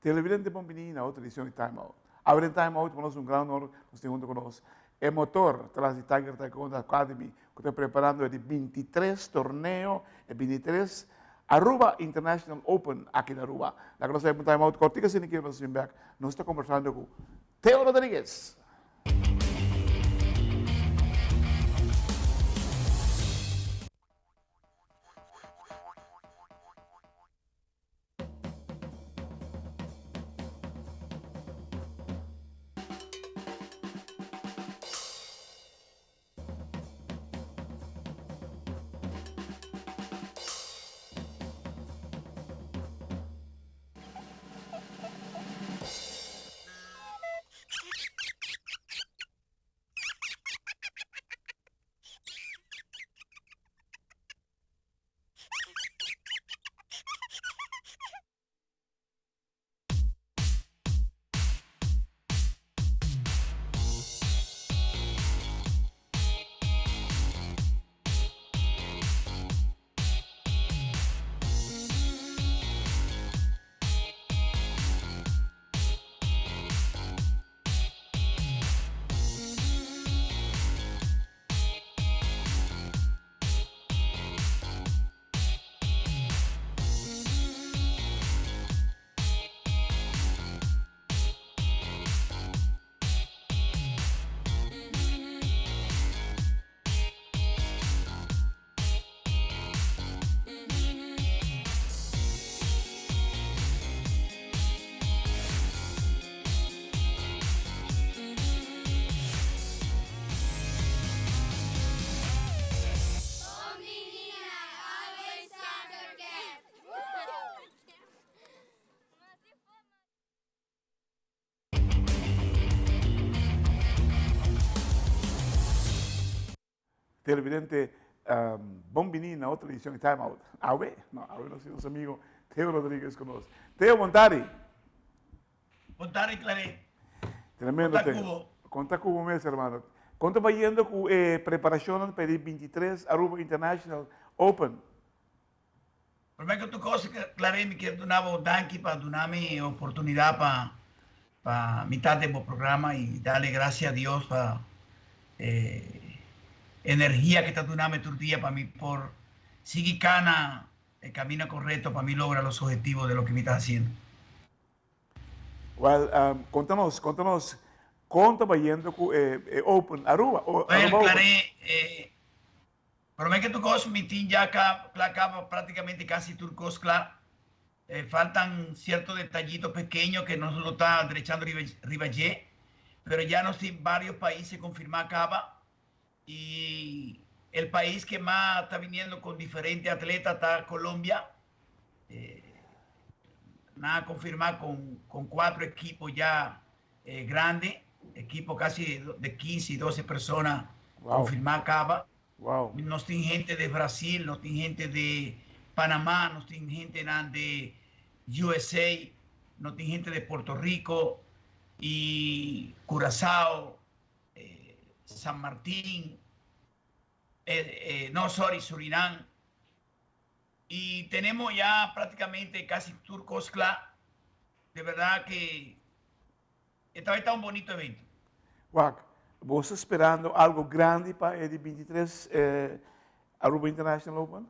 Televidente bon bini na otro edicion di Time Out. Awe den Time Out pa nos un gran honor nos tin hunto cu nos e motor tras di Tiger Taekwondo Academy cu ta preparando e di bintitres torneo, e bintitres Aruba International Open aki na Aruba. Laga nos bai pa un Time Out cortico asina ki nos bin bek. Nos ta conversando cu Theo Rodriguez. Televidente, bon bini na otro edicion di Time Out. Awe, no, awe nos tin nos amigo Theo Rodriguez cu nos. Theo, bon tardi. Bon tardi, Clary. Tremendo, Con ta Theo. cubo. Con ta cubo mes, hermano. Con ta bayendo cu e preparacionnan pa e di 23 Aruba International Open? Prome cu tur cos, Clary, mi kier duna bo danki pa duna mi e oportunidad pa pa mi ta den bo programa y dale gracia a Dios pa e energia que ta duna mi tur dia pa mi por sigui cana e camino correcto pa mi logra los objetivos de lo que mi ta haciendo. Well, conta nos, conta nos, con ta bayendo cu e Open Aruba, o Well, Aruba Open? Clary, Prome ke tur kos mi tin ya ka kla kaba praktikamente kasi tur kos kla. Faltan sierto detayito pekeño ke nos lo ta drechando riba riba dje, pero ya nos tin varios paises konfirmá kaba i el pais ke mas ta biniendo kon diferente atleta ta Colombia. Nan a konfirmá kon kon kuatro ekipo ya grande, ekipo kasi de kinse, dose persona konfirmá kaba. Wow. Nos tin hente de Brasil, nos tin hente de Panamá, nos tin hentenan de USA, nos tin hente de Puerto Rico y Curazao, San Martín, no sorry, Surinam. Y tenemos ya prácticamente casi tur cos cla. De verdad que E ta ta un bonito evento. Wak, bo sta sperando algo grandi pa e di bintitres Aruba International Open?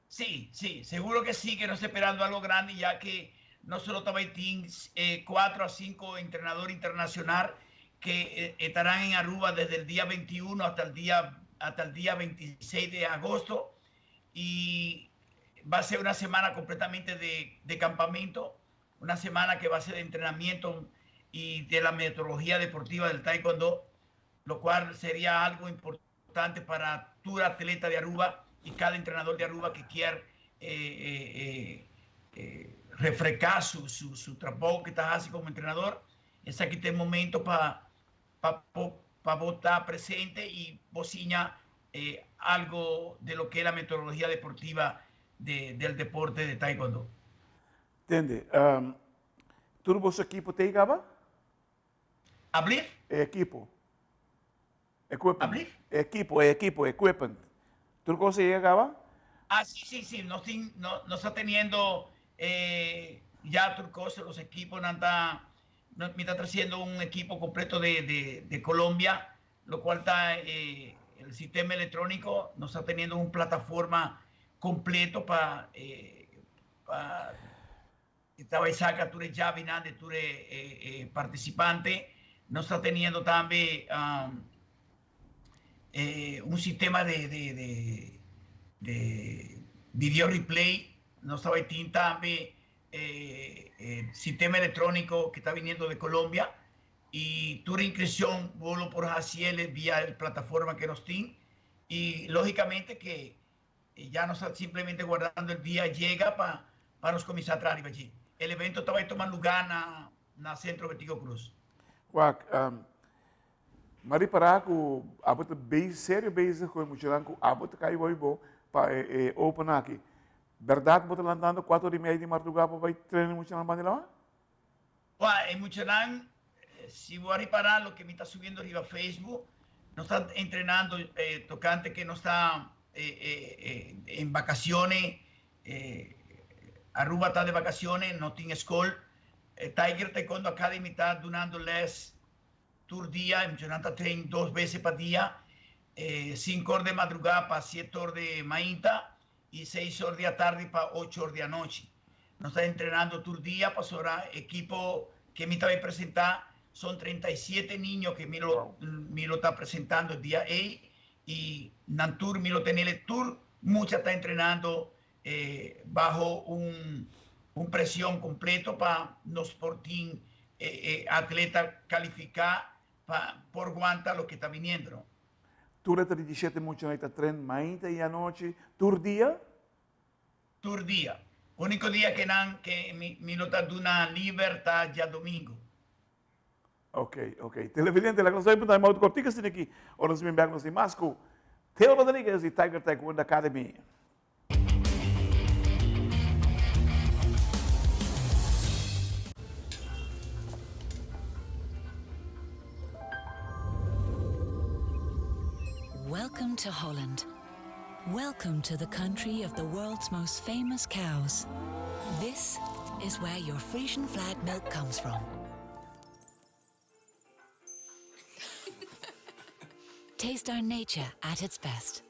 Sí, sí, seguro que sí que nos ta esperando algo grandi ya que no solo ta bay tin cuatro a cinco entrenador internacional que estarán en Aruba desde el dia 21 hasta el dia hasta el dia 26 de agosto y va a ser una semana completamente de de campamento Una semana que va a ser de entrenamiento y de la metodología deportiva del taekwondo, lo cual sería algo importante para tu atleta de Aruba y cada entrenador de Aruba que quiere eh, eh, eh, refrescar su, su, su trabajo que está haciendo como entrenador. Es aquí el momento para pa, pa estar presente y bocina algo de lo que es la metodología deportiva de, del deporte de taekwondo. Tende, tur boso ekipo t'ei kaba? Ablif? E ekipo. Equipment. Ablif? E ekipo, e ekipo, equipment. Tur kos a yega kaba? Ah, si, si, si. Nos tin, no, nos ta teniendo Ya tur cos, los equiponan ta, mi ta treciendo un equipo completo de Colombia, lo cual ta el sistema electronico, nos ta teniendo un plataforma completo pa pa ta bay saca tur e llavenan de tur e participante. Nos ta teniendo tambe un sistema de video replay. Nos ta bay tin tambe sistema electronico que ta viniendo de Colombia y tur inscripcion bo lo por haciele via el plataforma que nos tin y logicamente que ya nos ta simplemente guardando el dia yega pa nos cuminsa traha riba dje. El evento ta bay tuma lugar na Centro Betico Croes. Wak, m'a ripará ku abo ta bezig, serio bezig ku e muchanan ku abo ta kai boy bo pa e open aki. Bèrdat bo ta lantando kuater ora i media di mardugá pa bai trena e muchanan banda di laman? Wak, e muchanan, si bo a ripará loke mi ta subiendo riba Facebook, nos ta entrenando tokante ke nos ta en bakasiones, Aruba ta de bakasiones, no tin skol. Tiger Taekwondo Academy ta dunando les tur dia, e muchanan ta train dos bese pa dia, sinku or di madrugá pa siete or di mainta i seis or di atardi pa ocho or di anochi. Nos ta entrenando tur dia pasobra ekipo ke mi ta bai presentá son 37 niño ke mi lo mi lo ta presentando dia ei i nan tur mi lo tenele tur mucha ta entrenando baho un presion completo pa nos por tin e atleta califica pa por guanta loke ta biniendo, no. Tur e 37 muchanan ta tren mainta y anochi tur dia? Tur dia. Unico dia ke nan ke mi lo ta duna liber ta djadomingo. Ok, ok. Televidente, laga nos bai un auto cortico asina aki. Ora nos bin bek nos tin mas cu Theo Rodriguez di Tiger Taekwondo Academy. Welcome to Holland. Welcome to the country of the world's most famous cows. This is where your Frisian flag milk comes from. Taste our nature at its best.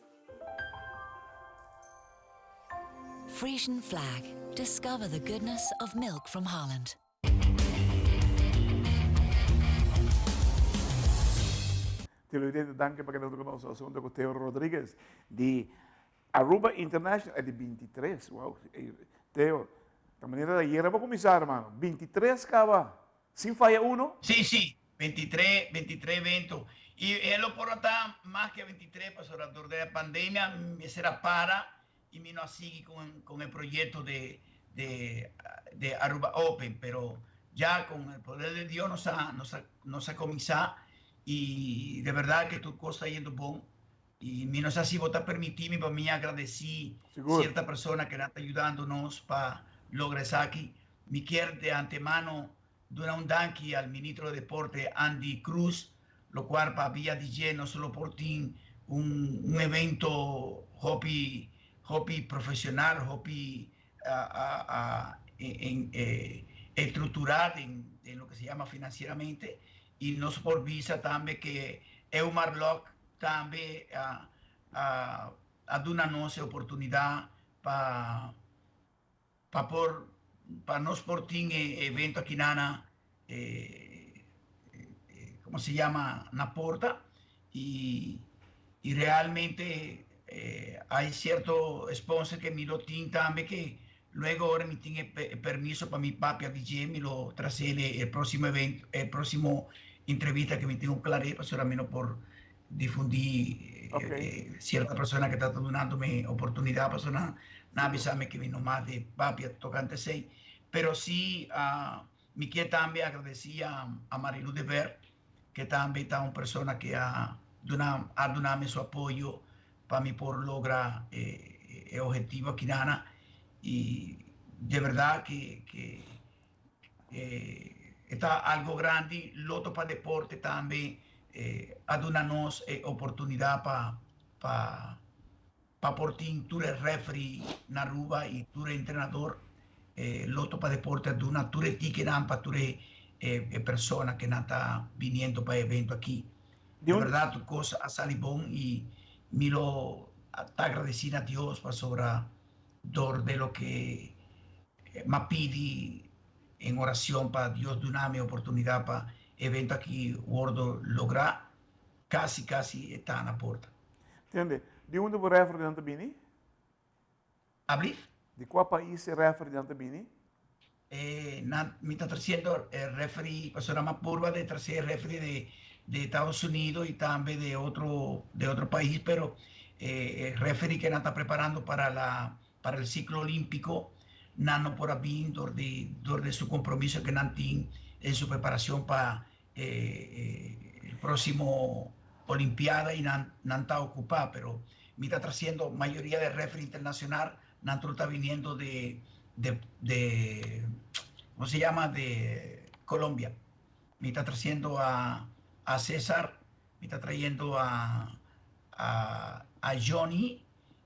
Frisian flag. Discover the goodness of milk from Holland. Televidente, danki pa keda hunto ku nos. Nos hunto ku Theo Rodriguez di Aruba International, e di 23, wow. Theo, ta manera di ayera bo kuminsá, hermano. 23 kaba, sin faya uno. Sí, sí, 23, 23 evento. Y e lo por a ta mas ke 23, pasobra dor di e pandemia mester a para y mi no a sigui con e proyecto de de Aruba Open, pero ya con el poder de Dios nos a nos a nos a comienza y de verdad que tur cos ta yendo bon y mi no sa si bo ta permiti mi pa mi agradeci Sigur. cierta persona que nan ta yudando nos pa logra esaki. Mi kier de antemano duna un danki al Ministro de Deporte Andy Croes, locual pa via di dje nos lo por tin un un evento hopi hopi profesional, hopi estructura den den loke se yama financieramente y nos por bisa tambe ke Eumar Lok tambe a a duna nos e oportunidad pa Pa por pa nos por tin e evento aki na e como se llama na porta y y realmente hay cierto sponsor que mi lo tin tambe que luego ora mi tin e permiso pa mi papia di dje mi lo trasele e proximo evento e proximo entrevista que mi tin cu Claret pasobra mi no por difundi cierta persona que ta dunandome oportunidad pasobra nan a bisami que mi no mas de papia tocante esey pero si mi kier tambe agradeci a Marilu de Ver que tambe ta un persona que a duna a dunami su apoyo pa mi por logra e objetivo akinana y de verdad que que E ta algo grandi, Lotto pa Deporte tambe a duna nos e oportunidad pa pa pa por tin tur e referee na Aruba y tur e entrenador. Lotto pa Deporte a duna tur e ticketnan pa tur e persona cu nan ta biniendo pa e evento aki. Di De un berdad tur cos a sali bon y mi lo ta agradeci na Dios pasobra dor de loke m'a pidi en oracion pa Dios duna mi oportunidad pa e evento aki wordo logra, casi casi e ta na porta. Tende, di unda bo refereenan ta bini? Ablief? Di cua pais e refereenan ta bini? E nan, mi ta treciendo e referee, pasobra m'a purba de trece referee de de Estados Unidos y tambe de otro de otro pais, pero e referee que nan ta preparando para la para el ciclo olimpico nan no por a bin dor di dor di su compromiso que nan tin en su preparacion pa e el proximo olimpiada y nan nan ta ocupa, pero mi ta treciendo mayoria de referee internacional, nan tur ta viniendo de de de como se llama de Colombia. Mi ta treciendo a a Cesar, mi ta trayendo a a a Johnny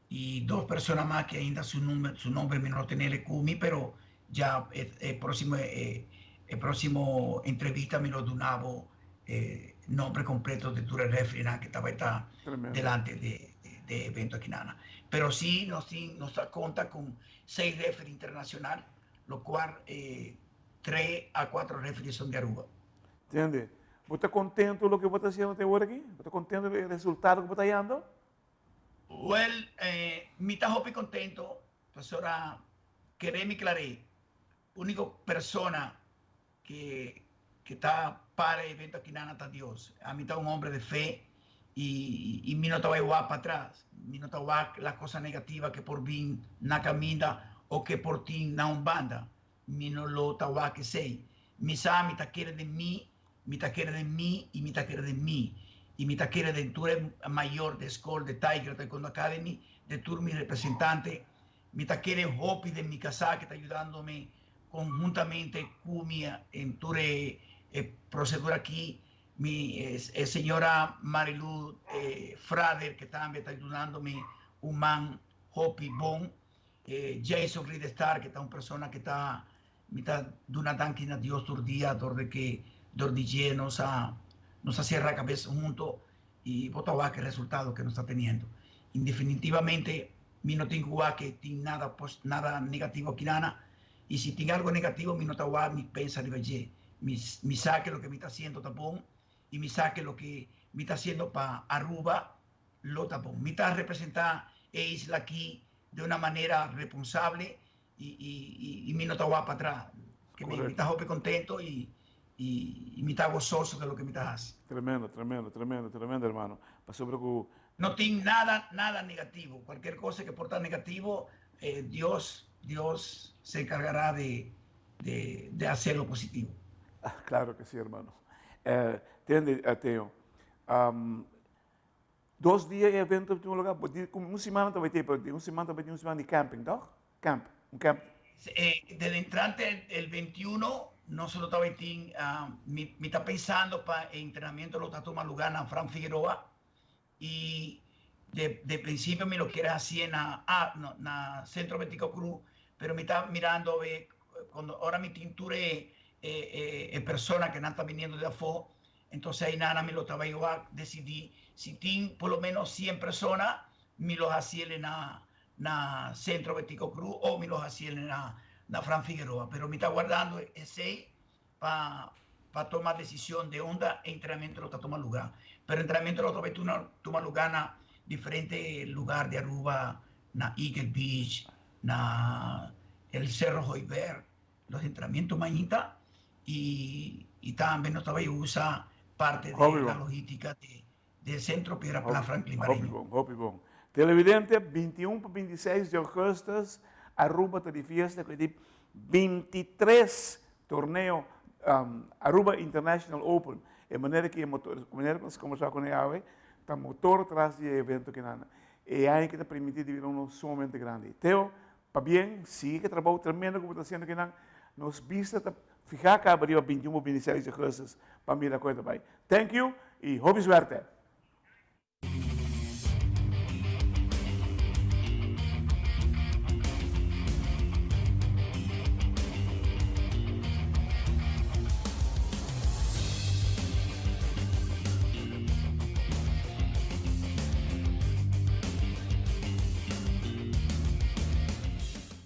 y dos persona mas que ainda su nombre su nombre mi no lo tenele cu mi, pero ya e e proximo e e proximo entrevista mi lo duna bo e nombre completo de tur e refereenan que ta bay ta Tremendo. delante de de e evento akinana. Pero si nos tin nos ta conta con seis referee internacional, lo cual e tres a cuatro referee son di Aruba. Tende, bo ta contento loke bo ta haciendo te ora aki? Bo ta contento cu e resultado cu bo ta hayando? Wel, mi ta hopi contento pasobra kere mi clar'é, unico persona que que ta para e evento akinana ta Dios. Ami ta un hombre de fe y y mi no ta bay wak patras, mi no ta wak la cosa negativa que por bin na caminda o que por tin na un banda, mi no lo ta wak esey. Mi sa mi ta kere den mi. Mi ta kere den mi y mi ta kere den mi y mi ta kere den tur e mayor de scol de Tiger Taekwondo Academy, de tur mi representante. Mi ta kere hopi den mi casá que ta yudando mi conhuntamente cu mi en tur e procedura aki. Mi e señora Marilu Frader que tambe ta yudando mi un man hopi bon. Jason Ridestar que ta un persona que ta Mi ta duna danki na Dios tur dia dor di ke dor di dje nos a nos a sera kabes hunto i bo ta wak e resultado ke nos ta teniendo. I definitivamente mi no tin ku wak ke tin nada pos nada negativo akinana i si tin algo negativo mi no ta wak mi pensa riba dje. Mi mi sa ke loke mi ta hasiendo ta bon i mi sa ke loke mi ta hasiendo pa Aruba lo ta bon. Mi ta representa e isla aki di una manera reponsable y y y mi no ta wak patras. Que mi mi ta hopi contento y y mi ta gozoso de loke mi ta haci. Tremendo, tremendo, tremendo, tremendo hermano. Pasobra cu. No tin nada, nada negativo. Cualkier cosa que por ta negativo, Dios, Dios se encargará de de de hacerlo positivo. Claro que si hermano. Tende Teo, Dos dia e evento ta tuma lugar, un simana ta bai tin, pero un simana ta bai tin un simana di camping, toch? Camp, un camp. Del entrante el 21 no solo ta bai tin, mi mi ta pensando pa e entrenamiento lo ta tuma lugar na Fran Figueroa y de de principio mi lo kier hacié na a no na Centro Betico Cruz, pero mi ta mirando awe cuando ora mi tin tur e e e persona que nan ta biniendo de afo. Entonces ahí nana mi lo taba yo a decidí si tin por lo menos 100 persona mi lo haciele na na Centro Betico Cruz o mi lo haciele na na Fran Figueroa, pero mi ta guardando esey pa pa toma decision de unda e entrenamiento lo ta tuma lugar, pero entrenamiento lo ta bay tuma tuma lugar na diferente lugar di Aruba, na Eagle Beach, na el Cerro Hooiberg. Los entrenamiento mainta y y tambe nos ta bay usa parte de la logistica de del Centro Piedra Pla Franklin Hopi Bareño. bon, hopi bon. Televidente, 21 pa 26 di augustus, Aruba ta di fiesta cu e di 23 torneo Aruba International Open. E manera cu e motor, manera cu nos conversa cu ne awe, ta motor tras di e evento kinan. E aña aki ta permiti di bira uno sumamente grandi. Theo, Pabien, sigui ku e trabou tremendo ku bo ta hasiendo kinan. Nos bista ta fihá kaba riba 21 pa 26 di augustus pa mira kon e ta bai. Thank you i hopi suerte!